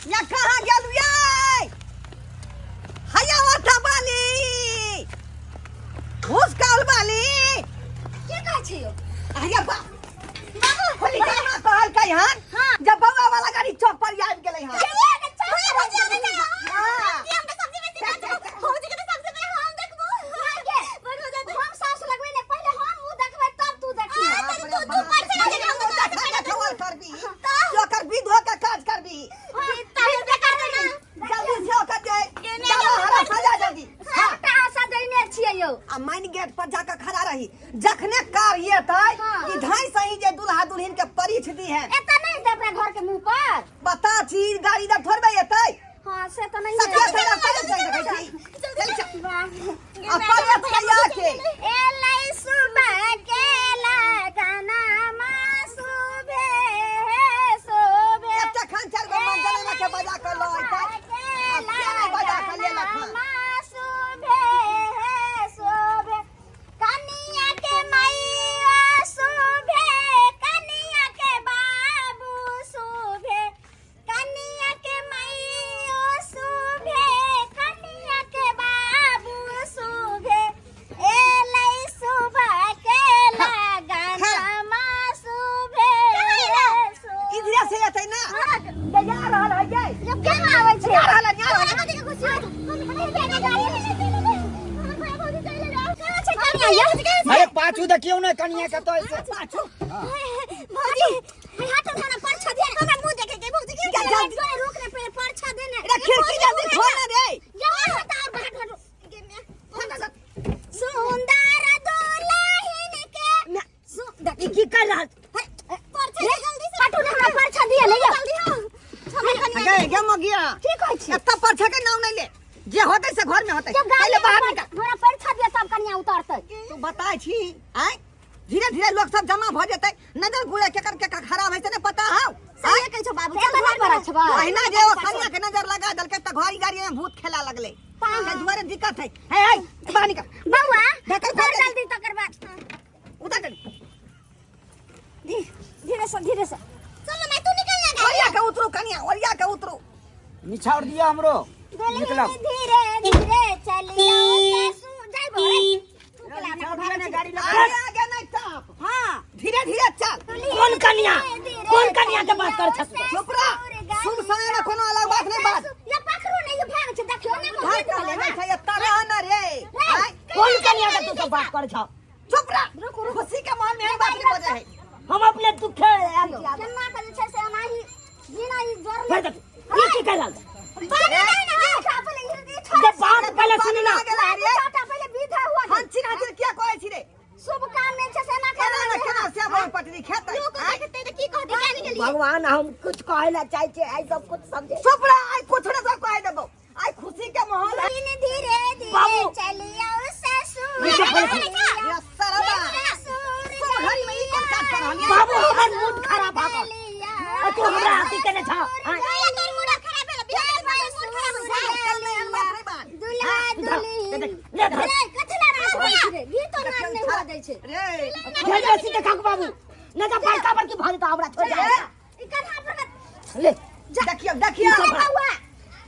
या कहाँ गेलु ये हैया माथा बाली घुसकाउल बाली के कहै छै यौ अरे बा बाबू होली केना कहलकै हन हाँ। जब बौआ वाला गाड़ी चौक पर आबि गेलै हन हाँ। हम सास लगबै ने पहिले हम मुँह देखबै तब तू देखी देखबल करबी ओकर विध के काज करबी जल्दी से ओकर जे डाला हरा सजा जल्दी सबटा सजैने छियै यौ आ मेन गेट पर जाकर खड़ा रही जखने कार एतै हाँ। कि धाई सही जे दुल्हा दुल्हन के परिछ दी है एतऽ नहि हेतै अपना घर के मुँह पर बता छी गाड़ी द थोड़बे एतै हाँ से तऽ नहीं सखिया से रास्ता में चल सकै छी चल चल आ परिछ कहिया के एलै सुबह के लगाना सुबह सुबह एकटा खान चार गो मन जलेना के बजा कर लो अइतै आ से नहि बजा कर लेलक हन कनिया के मैया शोभे कनिया के बाबू शोभे कनिया के मैया शोभे कनिया के बाबू शोभे एलै सुबह के लगनमा शोभे शोभे। इधरे से एतै ना ये जा रहल है ये जब केना आबै छै जा रहल है जा रहल है अरे पाछू देखियौ ने कनिया के तो ऐसे पाछू रे खिड़की जल्दी खोल ना रे सुंदर दुल्हन के ई की कर रहल पटू ने हमरा परछा दिया ले गे गे मगिया की कहै छी एत्ता पर के नाम नहीं ले जे होतै से घर में होतै जब गाड़ी पहिले बाहर निकल हमरा परछा दिया तब कनिया उतारतै तू बताय छी आय धीरे धीरे लोग सब जमा भ जेतै नजर गुड़े केकर केकर खराब है से नहीं पता हौ सही कहै छौ बाबू चल घर पर छै अहिना जे ओ कनिया के नजर लगा देलकै त घड़ी गाड़ी में भूत खेला लगलै ताहि दुआरे दिक्कत है हे हे बाहर निकल बौआ ढक्कन उतार खोल दे। जल्दी तकर बाद उतर जल्दी धीरे से धीरे से चलो मैं तू निकल ना ओरिया के उतरू कनिया ओरिया के उतरू निछाड़ दिया हमरो निकलब धीरे धीरे चलियो ससुर जाइबो रे तू केला निछाड़ दिया ने गाड़ी लगा आगे आगे नहीं टाप हां धीरे धीरे चल कोन कनिया कोन कनिया के बात कर छस चुप रह शुभ समय में कोनो अलग बात नहीं बात या पकड़ू नहीं ये भाग छै देखियो ना भाग चले नहीं छै एत्ता रह ना रे आय, कोन कनिया के तू सब बात कर छ चुप रह खुशी के माहौल में एहन बात नहीं बजे है हम अपने दुखे आयल छी केना के जे छै से एनाही बिना ई जोर फिर देख ई की कर रहल पहिले जे बात पहले सुन ना पहिले विधा हुआ हम चिन्ह चिन्ह किया कहै छी रे शुभ काम नहीं छै से एना केना ना केना से भाई पटरी खेतै आय, भगवान हम कुछ कहे ला चाहे छे आई सब कुछ समझे चुप रह आइ कुछ ना सब कह देबो आइ खुशी के माहौल है धीरे धीरे बाबू। चलियो ससुर नीचे पड़े। ये सरवा सब घड़ी में ई कोन काज कर रहल बाबू हमर मूड खराब भा गेल आ तू हमरा हाथी केने छ आय, कल नहीं हम बात नहीं बात दुल्हा ले दुल्हन देख, ले धर रे झल बेसी देखा के बाबू नहीं तो बड़का बड़की भर तो हमरा छोड़ जा ले देखियो देखियो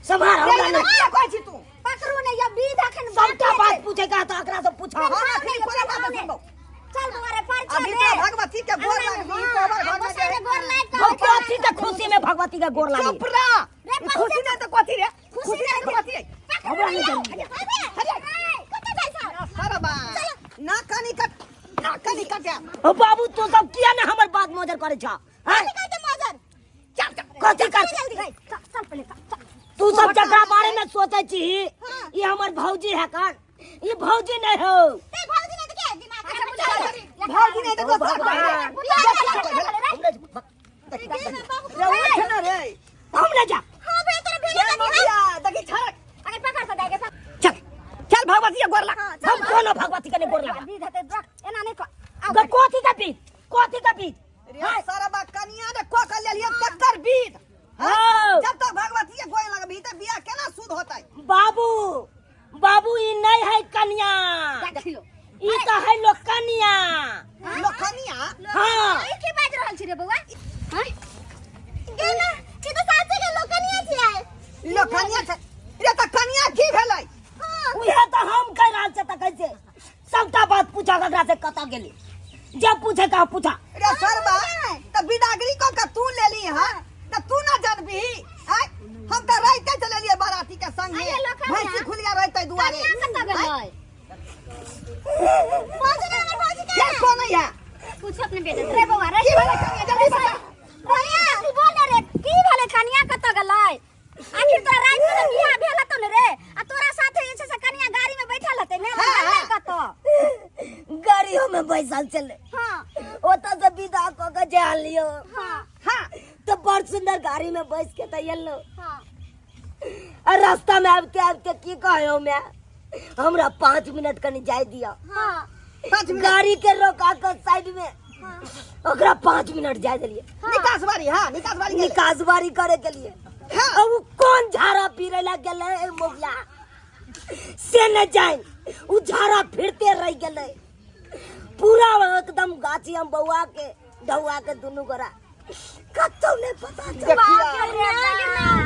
संभार हमरा रे नहीं किया कहै छी तू पकड़ू नहीं ये बीध अखन सबटा बात पूछे का तो एकरा से पूछा हम अखनी कोनो बात नहीं सुनबो चल तुम्हारे पर अभी तो भगवती के गोर लागबी कोबर घर में जे गोर लाग हम कथी के खुशी में भगवती के गोर लागी चुप रह ई खुशी नहीं तो कथी रे खुशी नहीं तो कथी रे हमरा नहीं जानी सरबा ना कनी कट ना कनी कट जा ओ बाबू तू सब किया ने हमर बात मोजर करे छ हैं? चल चल कथी कर तू सब जकरा बारे में सोचे छी ई हमर भौजी है कौन ई भौजी नहीं हो भौजी नहीं तो दोसरा कोई रे रे उठ ना रे हम ले जा ये मगिया देखी छड़क चल चल भगवती के गोर लाग हम कोनो भगवती के नहीं गोर लगा ग कथी के बीत कथी के बीत रे सरबा कनिया रे को कर लेलिए तक्कर बीत हाँ। जब तक भगवती के गोर लगबी त बियाह केना शुद्ध होतै बाबू बाबू ई नहीं है कन्या ई तो है लोग कन्या लोखनिया हाँ की बाजि रहल छी रे बौआ हैं गे ना ई तो साचे के लोकनिया छियै ककरा से कतऽ गेली जे पूछे का पूछा रे सरबा त बिदागरी को के तू लेली हां त तू ना जानबी आय हम त राइते चले लिए बाराती के संग अरे लोखा भैंसी भैया। खुलिया रहते दुआरे कनिया कतऽ गेलै भौजी ना हमर भौजी ये कौन है पूछो अपने बेटा से। रे बौआ रे की भेलै कनिया जल्दी बता कनिया तू बोल रे की भेलै कनिया कतऽ गेलै आखिर तोरा राति में बियाह भेल हतो ने रे आ तोरा साथे जे छै से कनिया गाड़ी में बैठल हते ने हाँ, हाँ। कतऽ गाड़ियों में बैसल चले हां ओतऽ से विदा कऽ के जे आनलियो हां हां तो बड़ सुंदर गाड़ी में बैस के तऽ एलो हां आ रास्ता में आबिते आबिते की कहो मैं हमरा 5 मिनट कनि जाय दिया। हां। 5 मिनट। गाड़ी के रोका के साइड में हां। ओकरा 5 मिनट जाय दिलिए। निकास बारी, हां, निकास बारी गेलै। निकास बारी करे के लिए। हाँ। अब उ कौन झाड़ा पीरे ला गेलै ए मोगिया से न जाए, उ झाड़ा फिरते रह गेलै पूरा एकदम गाछी। हम बौआ के ढौआ के दुनू गोरा कतौ नहीं पता चल। देखिया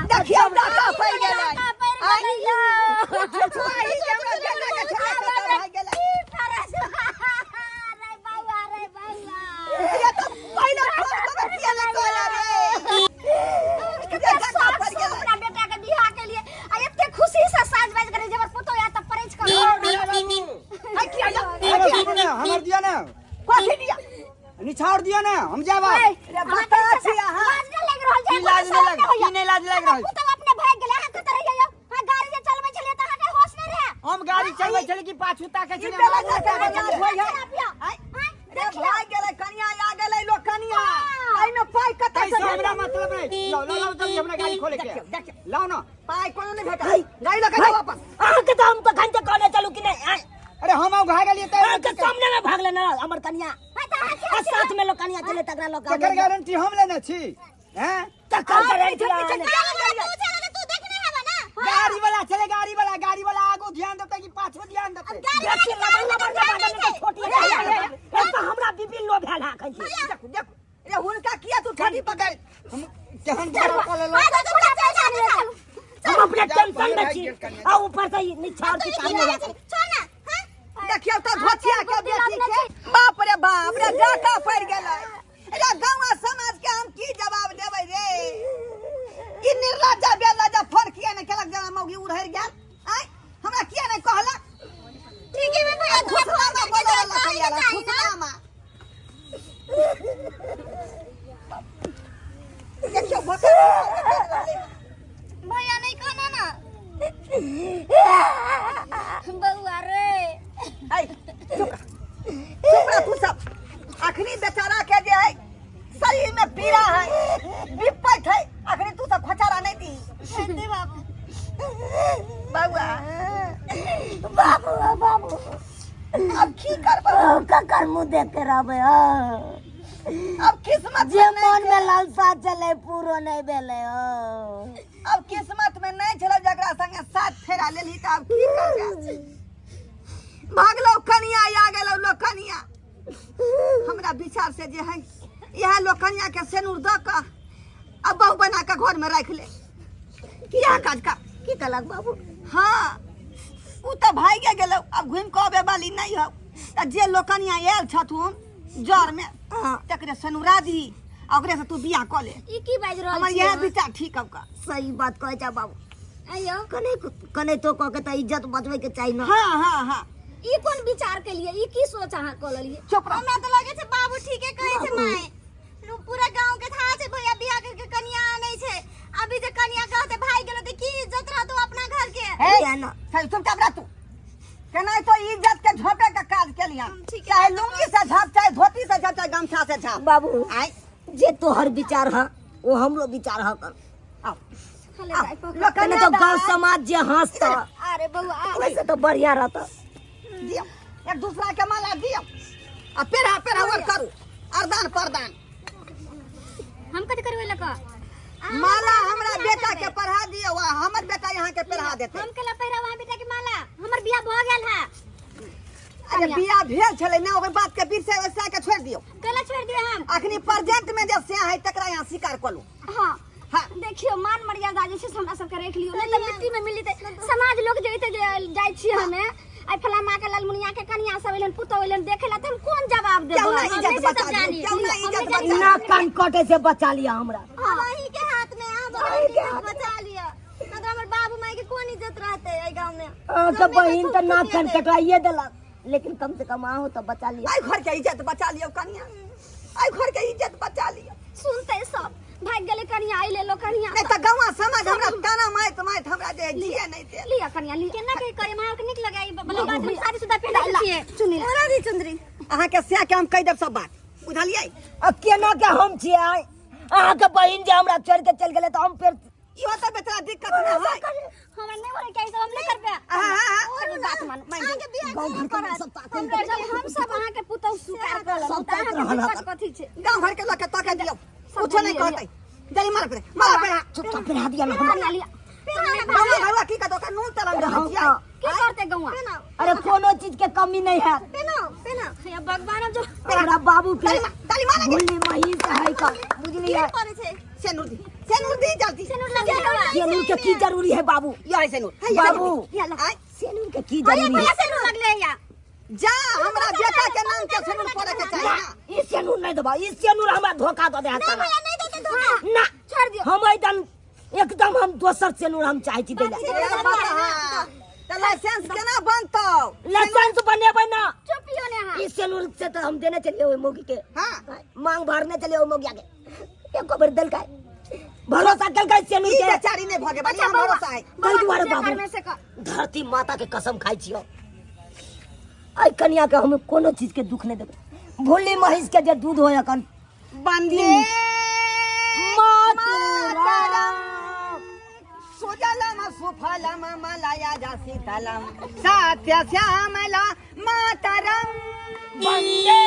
देखिया, डाका पड़ गेलै। आइ छुछुआही जे हमरा बेटा के छोड़ा के तऽ भागि गेलै। ये तऽ पहिले फोन कऽ के किया ने कहला रे जे डाका पड़ गेलै। अपना बेटा के बियाह के लिए आ एते खुशी से साज बाज करे जबर पुतो या त परैछ कर। आइ किया जा अरे सुनू ने, हमर दिया ने। कथी दिया? निछाड़ दिया ने, हम जाब। रे बता छी अहाँ। लाज नहीं लग रहल छै? की लाज नहीं लग, की नहीं लाज लग रहल? पुतो अपने भाग गेलै, अहाँ कतऽ रहि जाइयो? अहाँ गाड़ी जे चलबै छलियै तऽ अहाँके होश नहि रहै। हम गाड़ी चलबै छली कि पाछू ताकै ई छली? बेला जाके बजा होय है। आइ रे भाग गेलै कनिया, आ गेलै लोक कनिया। एहिमे पाइ कतऽ कैसे से हमरा भेटल? मतलब नहीं। लाओ लाओ लाओ जल्दी, हमरा गाड़ी खोले के। देखियौ देखियौ। लाओ ना। पाइ कोनो नहि भेटल, गाड़ी लऽ के जाउ वापस। अहाँके तऽ हम तखन से कहने चलू कि नहीं आय। अरे हम घा गेलिए त अहाँके सामने में भागले ना हमर कनिया आ साथ में लोग कनिया चले तकरा लोग। तकर गारंटी हम लेने छी हैं? तकर गारंटी अहाँ लेने। तू देखने हेबा ना। गाड़ी वाला चले, गाड़ी वाला, गाड़ी वाला आगू ध्यान देते कि पाछू ध्यान देते? देखी, लबर लबर लबर लबर छोटी एक तऽ हमरा बीबी लो भेल है अखन छी। देखू देखू रे, हुनका किया तू ठोड़ी पकड़? हम केहन बड़ा कऽ लेलहुँ। हम अपने टेंशन में छी आ ऊपर से ई निछाड़ के सामने जाके। देखियौ तऽ धोतिया के बेटी के, बाप रे बाप रे, डाका पड़ि गेलै रे। गाँव समाज के हम की जवाब देबै रे? ई निर्लज्जा बेलज्जा फोन किया नहि केलक? जेना मौगी उड़हरि गेल। आँय, हमरा किया नहि कहलक? ठीक है भैया। खुशनामा बोलऽ वाला कहिया खुशनामा। देखियौ भोका। भैया नहीं कहना ना बउआ रे। ऐ चुप रह, चुप रह तू सब। अखनी बेचारा के जे है शरीर में पीड़ा है, विपत है, अखनी तू सब खचारा नहीं दी। दे बाबू। बउआ। बाबू बाबू। अब की करबै? ककर मुँह देख के रहबै हँ? अब किस्मत जे में मन नहीं में लालसा चले पूरो नहीं भेलै हँ। अब किस्मत में नहीं छलै जकरा संगे साथ फेरा लेली, तऽ अब की करबै? भागलो कनिया, आ गेलो लोक कनिया। हमरा विचार से जे है इएह लोक कनिया के सेनुर दऽ कऽ आ बहु बना कऽ घर में राखि ले। इएह काज कर। की कहलक बाबू? हाँ, उ तऽ भागिए गेलौ, अब घुमि कऽ अबै वाली नहीं हौ। तऽ जे लोक कनिया आयल छथुन जर में तकरे सेनुरा दी आ ओकरे से तू बियाह कऽ ले। ई की बाजि रहल हमर छी इएह अहाँ? विचार ठीक हौ का? सही बात कहै छै बाबू। आइयो। कने कने तो कह के तऽ इज्जत बचबै के चाही ना। हाँ हाँ हाँ। ई कोन विचार के लिए, ई की सोच अहाँ कऽ लेलियै? चुप रह। हमरा तऽ लगे छै बाबू ठीके कहै छै माय। नु पूरा गांव के था छै भैया बियाह करके कनिया आनै छै। अभी जे कनिया कहते भाई गेलो तऽ की इज्जत रहतो अपना घर के? हे किया ना? चल, चुपचाप रह तू। केना तो इज्जत के झोंके के काज केलियन। चाहे लुंगी से झाप, चाहे धोती से झाप, चाहे गमछा से झाप। बाबू। आय। जे तोहर विचार ह वो हमरो विचार ह कर। आओ। हले दाइ पकड़। लोक कने तो गांव समाज जे हंसता अरे बउआ। वैसे तो बढ़िया रहता। दियो, एक दूसरा के माला दियो आ पेरा पेरा और करू अरदान परदान। हम कथि करबै लक? माला हमरा बेटा के पढ़ा दियो आ हमर बेटा यहाँ के पढ़ा देते। हम केला पहिराब अहाँ बेटा के माला? हमर बियाह भऽ गेल है। अरे बियाह भेल छलै ना, ओकर बात के बीच से वैसा के छोड़ दियो। केला छोड़ दियो हम? अखनी प्रेजेंट में जे से है तकरा यहाँ स्वीकार कऽ लू। हाँ। हाँ। देखियो, मान मर्यादा जे छै से हमरा सबके राखि लियौ, नहि तऽ मिट्टी में मिली। तऽ समाज लोग जे एते जे जाइ छियै हमे आई फलाना के ललमुनिया के कनिया सब एलन पुतौ एलन देखे ला त हम कोन जवाब देबै? क्यों ना हम इज्जत नहीं से बचा सब लियो, जानी। क्यों ना हम इज्जत नहीं जानी। बचा ना कान कटे से बचा लिया हमरा। अब अहीं के हाथ में अब अहीं के इज्जत बचा लिया, न तो हमर बाबू माई के कोन इज्जत रहते एहि गांव में? अहाँके बहिन तऽ नाक कान कटवाइए देलक, लेकिन कम से कम अहूँ तऽ बचा लिया। आई घर के इज्जत बचा लियो कनिया, आई घर के इज्जत बचा लियो। सुनते सब भाग गेले कनिया, आई ले लो कनिया। नहीं तो गाँव समाज हमरा ताना मारत मारत हमरा जे जिए नहीं दे। लिया कनिया लिया। केना के करे मार के निक लगे ई बला बात, हम शादीशुदा पहिने छियै। चुनी ओरा दी चुंदरी अहाँ के से के हम कहि देब सब बात, बुझलियै? आ केना के हम छियै आइ? अहाँके बहिन जे हमरा छोड़ि के चलि गेलै तऽ हम फेर इहो तऽ बेचारा दिक्कत नहि है। हमरा नहीं होरे के सब हम नहीं करबे। हाँ। कनी बात मानू। मान अहाँ के बियाह गाँव कहिया घर के करत? सब ताकत हम जब हम सब अहाँ के पुतहु स्वीकार कर लेब सब तऽ अहाँ ताकत के रहल दिक्कत हत। कथी छै? गाँव घर के लोग के तके दियौ, सब कुछो नहीं लिअ, कहतै। जल्दी मार पे, मार पे। चुपचाप पहिरा दिया ना हमरा। कनिया लिया। गाँव घरवा की कहतौ? ओकरा नून तेल हम रहै छियै। की करते गौआ? अरे कोनो चीज के कमी नहीं है। पेनाओ पेनाओ या भगवान अब जो हमरा बाबू के ताली मार, ताली मार। भुल्ली महीस है का बुझलियै? की करे छै? सेनूर दी, सेनूर दी जल्दी। सिनुर लगे गौआ। सेनूर के की जरूरी है बाबू? यो है सेनूर है, बाबू। ये आय। सेनूर के की अरे जरूरी भैया है? सिनुर लगले या। जा, हमरा बेटा के नाम के सेनूर पड़े के चाही ना। ई सेनूर नहीं देबा, ई सेनूर हमरा धोखा दऽ दे है नहीं साला। भैया नहीं देते धोखा। ना छोड़ दियो। हम एकदम एकदम हम दोसर सेनूर हम चाहे छी दै ला। ए बाबा, तऽ लाइसेंस केना बनतौ? लाइसेंस बनेबै ना। चुप यो ने अहाँ। ई सेनूर से तऽ हम देने चलिए ओहि मौगी के। हाँ। मांग भरने चलिए ओहि मौगिया के, एको बेर देलकै, भरोसा केलकै सेनूर ई के। बेचारी नहि भऽ गेल, अच्छा बढ़िआँ बौआ, भरोसा है। ताहि दुआरे जे बाबू। करमे से कर। धरती माता के कसम खाइ छियौ, एहि कनिया के हम कोनो चीज के दुख नहि देबै। भुल्ली महींस के जे दूध होय अखन। वंदे मातरम। सुजलम सुफलम मलया जा शीतलम सत्य श्यामला मातरम। वंदे